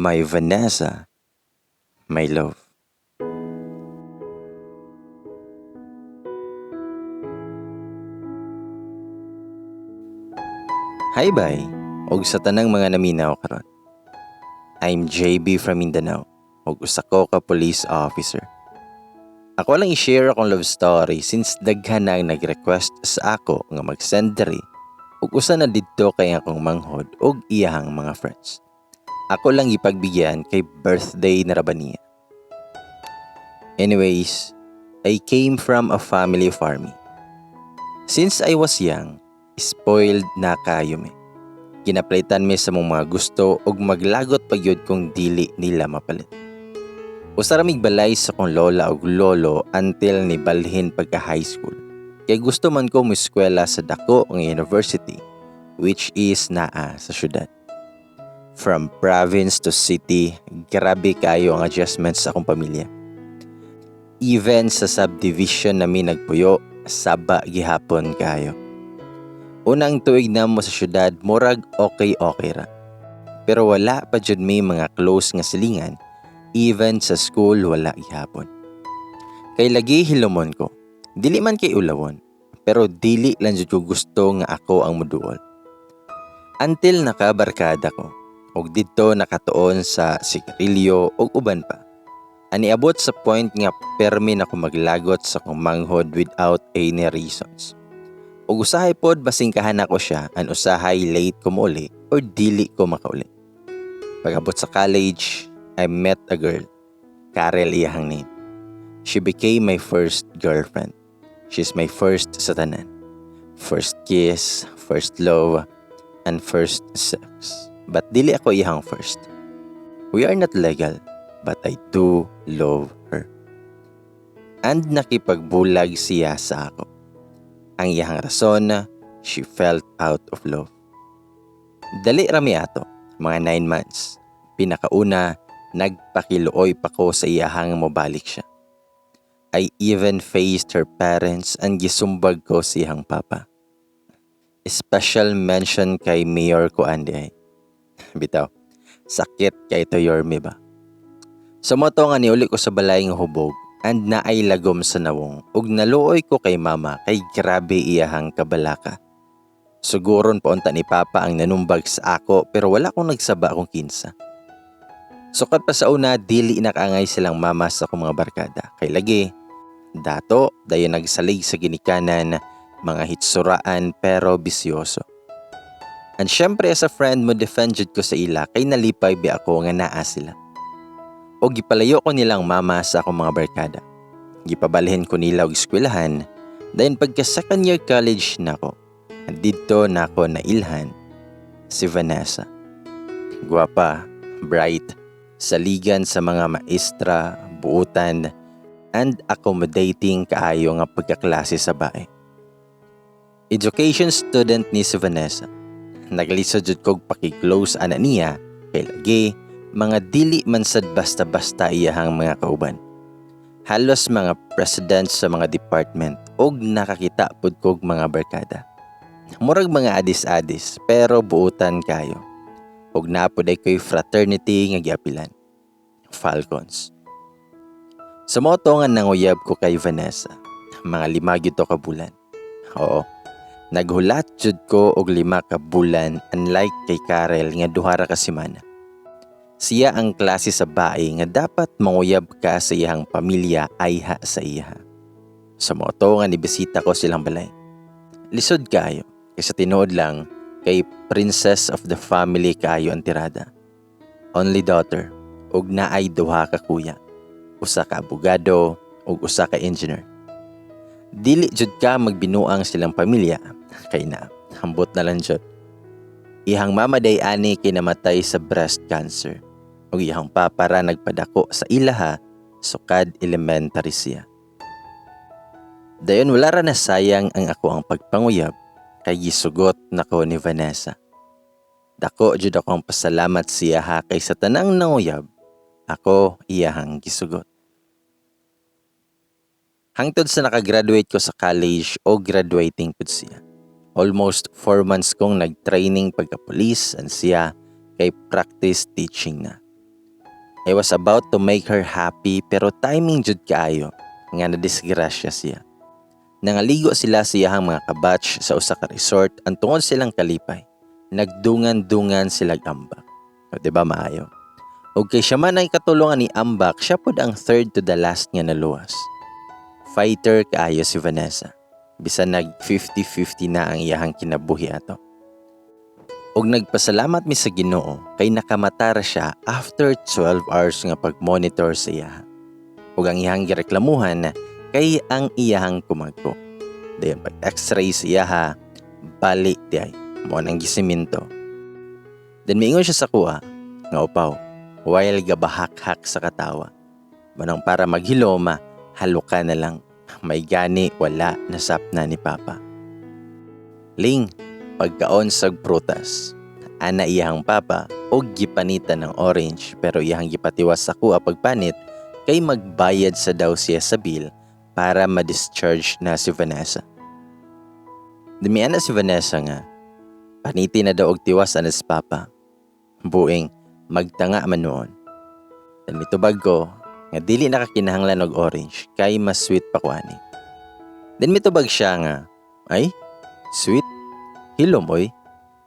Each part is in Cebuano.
My Vanessa, my love. Hi bye, og sa tanang mga naminaw karon. I'm JB from Mindanao, og usa ko ka police officer. Ako lang i-share akong love story since daghan na ang nag-request sa ako nga mag-send diri ug usa na didto kay akong manghod ug iyahang mga friends. Ako lang gipagbigyan kay birthday na ra ba niya. Anyways, I came from a family farming. Since I was young, spoiled na kayo mi. Ginaplitan mi sa mong mga gusto ug maglagot pa gyud kung dili nila mapalit. Usa ra mig balay sa akong lola ug lolo until nibalhin pagka high school. Kay gusto man ko moeskwela sa dako nga university, which is naa sa syudad. From province to city, grabe kayo ang adjustments sa akong pamilya. Even sa subdivision nami nagpuyo, saba gihapon kayo. Unang tuig namo sa syudad, murag okay-okay ra. Pero wala pa jud may mga close nga silingan, even sa school wala gihapon. Kay lagi hilumon ko, dili man kay ulawon, pero dili lang jud ko gusto nga ako ang muduol. Until nakabarkada ko, ug didto nakatuon sa sigarilyo ug uban pa. Ani abot sa point nga permi na ko maglagot sa akong manghod without any reasons. Ug usahay pod basingkahan ako siya an usahay late ko mouli or dili ko makauli. Pag-abot sa college, I met a girl. Karel iyahang name. She became my first girlfriend. She's my first sa tanan. First kiss, first love, and first sex. But dili ako iyahang first. We are not legal, but I do love her. And nakipagbulag siya sa ako. Ang iyahang rason, she felt out of love. Dali rami ato, mga 9 months. Pinakauna, nagpakiluoy pa ko sa iyahang mobalik siya. I even faced her parents and gisumbag ko siyang papa. Special mention kay Mayor ko andi ay. Bitaw, sakit kay to Yorme ba? Sa moto nga niuli ko sa balay nga hubog and naay lagom sa nawong ug naluoy ko kay mama kay grabe iyahang kabalaka. Suguron pa unta ni papa ang nanumbag sa ako pero wala akong nagsaba akong kinsa. Sukad pa sa una, dili nakaangay silang mama sa akong mga barkada. Kay lagi, dato, dayon nagsalig sa ginikanan, mga hitsuraan pero bisyoso. And syempre as a friend mo defend jud ko sa ila kay nalipay bi ako nga naa sila. O gipalayo ko nilang mama sa akong mga barkada. Gipabalhin ko nila og eskwelahan, dayon pagka second year college nako, didto nako nailhan si Vanessa. Gwapa, bright, saligan sa mga maestra, buutan, and accommodating kaayo nga pagkaklase sa bae. Education student ni si Vanessa. Naglisod jud kog paki-close ana niya kay lagi mga dili man sad basta-basta iyahang mga kauban. Halos mga president sa mga department og nakakita pud kog mga barkada. Murag mga adis-adis pero buutan kayo. Og naa pod ay ko'y fraternity nga giapilan. Falcons. Sa moto nga nanguyab ko kay Vanessa, mga 5 gyud to ka bulan. Oo, naghulat jud ko og 5 ka bulan unlike kay Karel nga 2 ra ka semana. Siya ang klase sa bae nga dapat manguyab ka sa iyang pamilya ayha sa iya. Sa moto nga nibisita ko silang balay. Lisod kayo, kaysa tinuod lang kay princess of the family kayo ang tirada. Only daughter, ug naay 2 ka kuya, usa ka abogado ug usa ka engineer. Dili jud ka magbinuang silang pamilya, kay na, hambot na lang jud. Ihang mama day ani kay namatay sa breast cancer. Ug iyang papa ra nagpadako sa ilaha sukad elementary siya. Dayon wala ra nasayang ang ako ang pagpanguyab kay gisugot nako ni Vanessa. Dako jud ako ang pasalamat siya ha kay sa tanang nanguyab ako iyahang gisugot. Hangtod sa nakagraduate ko sa college o graduating pud siya. Almost 4 months kong nag-training pagka-police and siya kay practice teaching na. I was about to make her happy, pero timing jud kaayo nga nadisgrasya siya. Nangaligo sila sa iyahang mga kabatch sa usa ka resort, ang tungod silang kalipay. Nagdungan-dungan sila ambak. O, di ba maayo? Og kay siya man ay katulungan ni ambak, siya pod ang third to the last nga naluwas. Fighter kaayo si Vanessa. Bisan nag 50-50 na ang iyahang kinabuhi ato. Og nagpasalamat mi sa Ginoo kay nakamatara siya after 12 hours nga pag-monitor sa iya. Ug ang iyahang gireklamuhan kay ang iyahang kumagko. Dayon pag x-ray sa iyaha, bali di ay mao nang gisiminto. Then miingon siya sa kuha nga upaw while gabahakhak sa katawa. Manang para maghilom, haluka na lang. May gani wala nasap na ni Papa. Ling, pagkaon sag prutas. Ana iyahang papa og gipanitan ng orange, pero iyahang gipatiwas sa kuha pagpanit kay magbayad sa daw siya sa bill para ma-discharge na si Vanessa. Demian na si Vanessa nga paniti na daw og tiwas ana si Papa. Buing magtanga man noon. Dan mitubag ko nga dili nakakinahanglan og orange kay mas sweet pa ko ani. Then mitubag siya nga, "Ay, sweet? Hilom oy,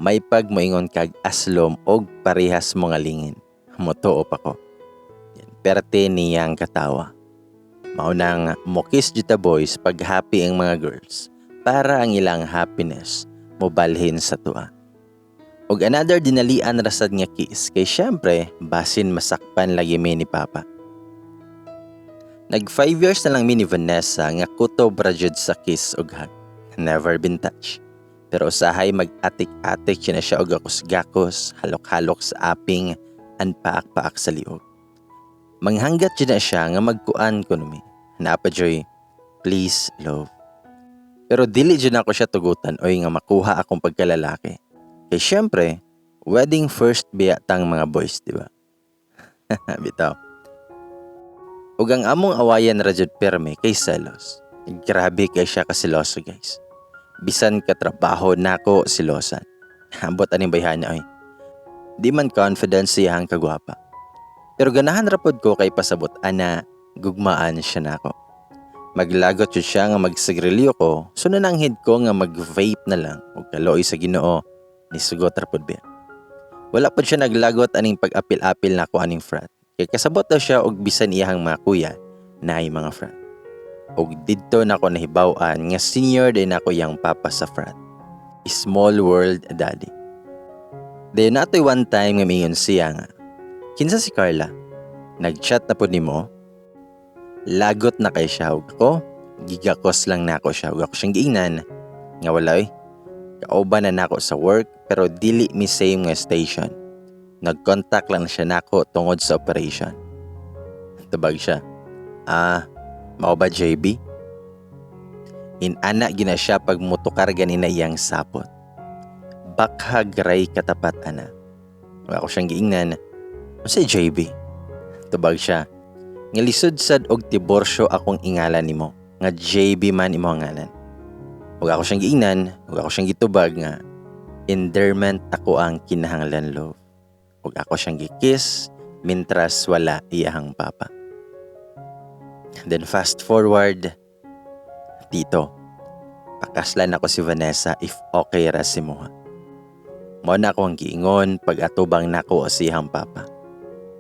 may pag moingon kag aslom og parehas mo nga lingin." Motuo pa ko. Yan, perte niyang katawa. Mao nang mokis jud ta, boys, pag happy ang mga girls para ang ilang happiness mobalhin sa tua. Og another dinalian rasad nga kiss kay syempre basin masakpan lagi mi ni Papa. Nag 5 years na lang mi ni Vanessa nga kutob ra jud sa kiss og hug. Never been touched. Pero usahay mag-atik-atik siya na siya og gakos-gakos, halok-halok sa aping, and paak-paak sa liog. Manghanggat jud na siya nga magkuan kuno mi. Naa pa juy, "Please, love." Pero dili jud ako siya tugutan oy nga makuha akong pagkalalaki. Kay syempre, wedding first biya tang mga boys, di ba? Bitaw. Ug ang among awayan ra jud perme kay selos. Grabe kay siya kasiloso, guys. Bisan katrabaho nako, silosan. Ambot aning bayhana oy. Di man confidence siyang kagwapa. Pero ganahan ra pod ko kay pasabot ana gugmaan siya nako. Maglagot jud siya nga magsigrilyo ko, so nananghid ko nga mag-vape na lang ug kaluoy sa Ginoo nisugot ra pod biya. Wala pod siya naglagot aning pag-apil-apil nako aning frat. Kay kasabot daw siya og bisan iyahang mga kuya naay mga frat. Ug didto nako nahibaw-an nga senior din ako iyang papa sa frat. Small world, daddy. Dayon natoy one time nga mingon siya nga, "Kinsa si Carla? Nag-chat na pod nimo?" Lagot na kay siya ug ako, gigakos lang nako siya ug ako siyang giingnan nga wala oy. Kauban na nako sa work pero dili mi same nga station. Nag-contact lang siya nako tungod sa operation. Tubag siya, "Ah, mao ba, JB?" Inana gina siya pag mutukar ganina iyang sapot. Bakhag ray katapat ana. Ug ako siyang giingnan, "Unsay JB?" Tubag siya, "Nga lisod sad og diborsyo akong ingalan nimo, nga JB man imo ang ngalan." Ug ako siyang giingnan, ug ako siyang gitubag nga endearment ako ang kinahanglan, love. Ug ako siyang gikiss mintras wala iyahang papa. Then fast forward, "Tito, pakaslan ako si Vanessa if okay ra si muha." Mao na ako ang giingon pag atubang nako sa iyang papa.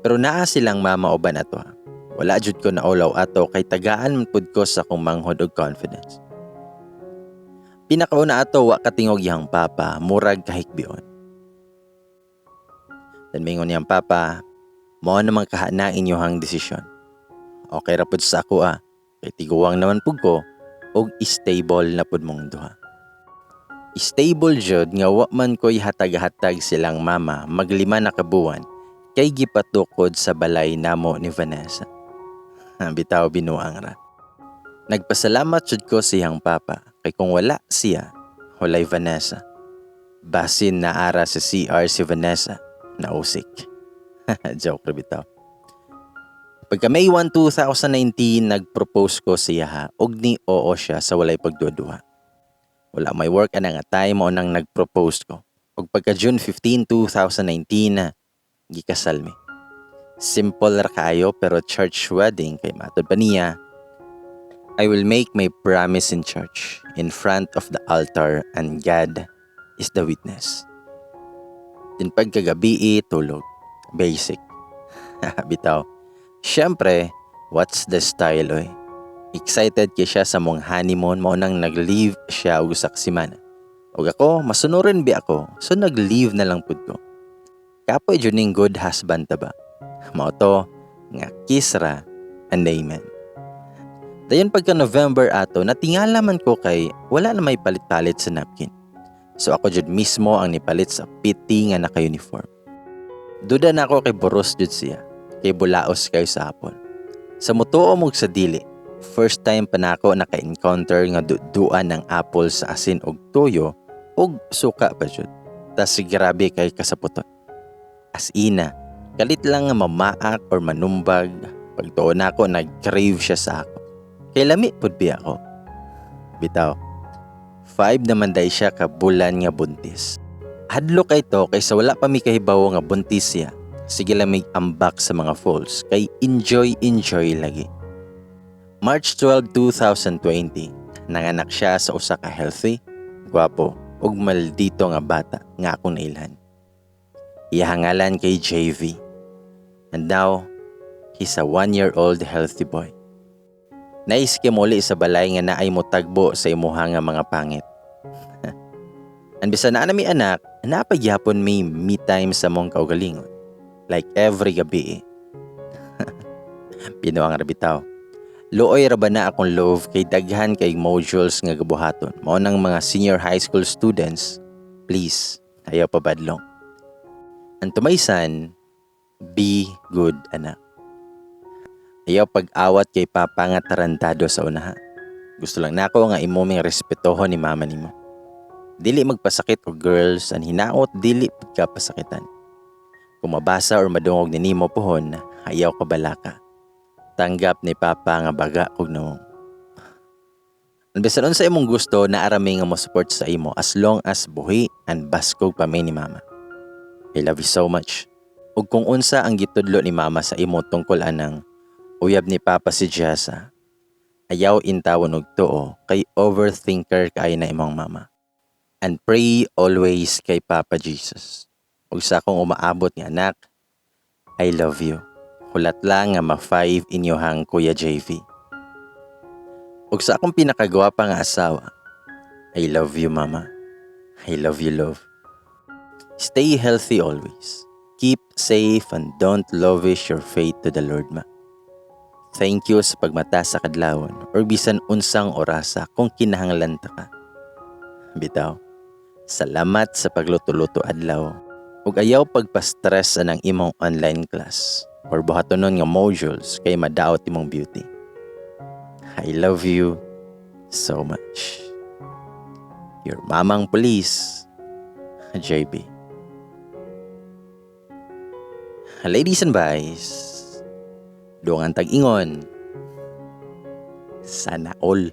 Pero naa silang mama uban ato ha. Wala jud ko naulaw ato kay tagaan man pud ko sa akong manghod og confidence. Pinakauna ato wa katingog iyang papa, murag kahikbion. Then mingon niyang papa, "Mao naman kaha na inyohang desisyon. Okay ra pud sa ako ah, kay tiguwang naman pud ko og stable na pud mong duha." Stable jud nga wa man ko'y hatag-hatag silang mama maglima na kabuwan kay gipatukod sa balay namo ni Vanessa. Bitaw, binuang ra. Nagpasalamat jud ko siyang papa kay kung wala siya, walay Vanessa. Basin naara sa CR si Vanessa, nausik. Joke ra bitaw. Pagka May 1, 2019, nag-propose ko siya ha, og ni oo siya sa walay pagduduha. Wala may work ana nga time mao nang nag-propose ko. Ug pagka June 15, 2019, gikasal mi. Simple ra kaayo pero church wedding kay matod pa niya, "I will make my promise in church, in front of the altar, and God is the witness." Then pagkagabii, tulog. Basic. Bitaw. Siyempre, what's the style, oy? Excited kay siya sa among honeymoon, mao nang nag-leave siya og usa ka semana. Ug ako, masunurin bi ako, so nag-leave na lang pud ko. Kapoy jud ning good husband ta ba? Mao to nga kiss ra and amen. Dayon pagka November ato, natingala man ko kay wala na may palit-palit sa napkin. So ako jud mismo ang nipalit sa PT nga naka-uniform. Duda na ako kay boros jud siya, kay bulaos kayo sa hapon. Sa mutuo mo sa dili, first time pa nako naka-encounter nga duduan ng apple sa asin og toyo og suka pa jud. Tas grabe kay kasaputon. As ina, kalit lang nga mamaak or manumbag, pagtuo nako nag-crave siya sa ako. Kay lami pud bi ako. Bitaw. 5 naman day siya ka bulan nga buntis. Hadlok kay to kaysa wala pa mi kahibawo nga buntis siya. Sige lang mig ambak sa mga falls kay enjoy enjoy lagi. March 12, 2020, nanganak siya sa usa ka healthy, gwapo ug maldito nga bata nga akong nailhan. Iyang ngalan kay JV. And now, he's a 1-year-old healthy boy. Nice kay muli sa balay nga naay motagbo sa imuha nga mga pangit. An bisan naa na mi anak, naa pa gyapon may me time sa among kaugalingon. Like every gabi eh. Pinuang ra bitaw. Luoy ra ba na akong love kay daghan kay modules nga gabuhaton. Mao nang mga senior high school students, please, ayaw pa badlong. And to my son, be good, anak. Ayaw pag-awat kay papa nga tarantado sa unaha. Gusto lang nako nga imo ming respetohon ni mama nimo. Dili magpasakit og girls and hinaot dili pud ka pasakitan. Kung mabasa or madungog ni nimo pohon, ayaw ka balaka. Tanggap ni papa nga baga kog nawong. And bisan unsa imong gusto, naa ra mi nga mo support sa imo as long as buhi and baskog pa mi ni mama. I love you so much. Ug kung unsa ang gitudlo ni mama sa imo tungkol anang uyab ni papa si Jessa, ayaw intawon og tuo kay overthinker kay na imong mama. And pray always kay Papa Jesus. Ug sa akong umaabot nga anak, I love you. Hulat lang nga ma-5 inyohang Kuya JV. Ug sa akong pinakagwapa nga asawa, I love you, mama. I love you, love. Stay healthy always. Keep safe and don't lavish your faith to the Lord, ma. Thank you sa pagmata sa kadlawon or bisan unsang orasa kung kinahanglan ta ka. Bitaw. Salamat sa pagluto-luto adlaw. Ug ayaw pagpa-stress anang imong online class or buhatonon nga modules kay madaot imong beauty. I love you so much. Your mamang police, JB. Ladies and boys, dungan tag-ingon. Sana all.